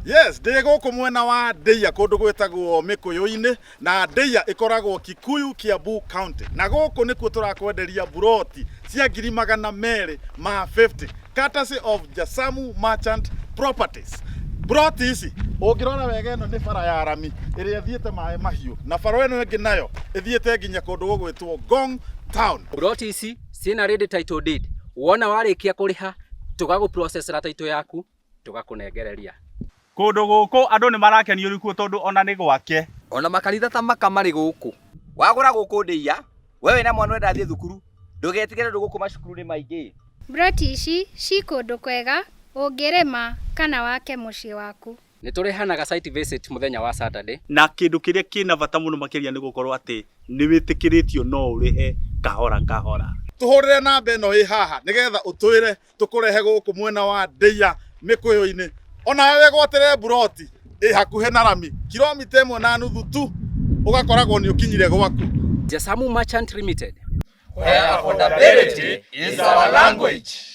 Yes, ndĩ gũkũ mwena wa Ndeia kũndũ gwĩtagwo Mĩkũyũ-inĩ na Ndeia ĩkoragwo Kikuyu, Kiambu County. Na gũkũ nĩkuo tũrakwenderia buroti cia 250,000 courtesy of Jasamu Merchant Properties. Buroti ici ũngĩrora wega ĩno nĩ bara ya rami ĩrĩa ĩthiĩte maĩ mahiũ na bara ĩno ĩngĩ nayo ĩthiĩte nginya kũndũ gũgwĩtwo Ngong Town. Buroti ici ciĩna ready title deed. Wona warĩkia kũrĩha tũgagũ-processera title yaku tũgakũnengereria. Kũndũ gũkũ andũ nĩ marakenio nĩkuo tondũ ona nĩ gwake. Ona makanitha ta maka marĩ gũkũ. Wagũra gũkũ Ndeiya, we wĩna mwana ũrenda athiĩ thukuru, ndũgetigĩre tondũ gũkũ macukuru nĩ maingĩ. Mburoti ici ci kũndũ kwega ũngĩrĩma kana wake mũciĩ waku. Nĩ tũrehanaga site visit mũthenya wa Saturday. Na kĩndũ kĩrĩa kĩna bata mũno makĩria nĩ gũkorwo atĩ nĩ wĩtĩkĩrĩtio no ũrĩhe kahora kahora. Tũhũrĩre namba ĩno ĩ haha nĩgetha ũtwĩre tũkũrehe gũkũ mwena wa Ndeia Mĩkũyũ-inĩ. Onawe wĩgwatĩre mburoti ĩ hakuhĩ na rami kilomita 1.5 tu ũgakoragwo nĩ ũkinyire gwaku. Jasamu Merchant Limited. Where affordability is our language.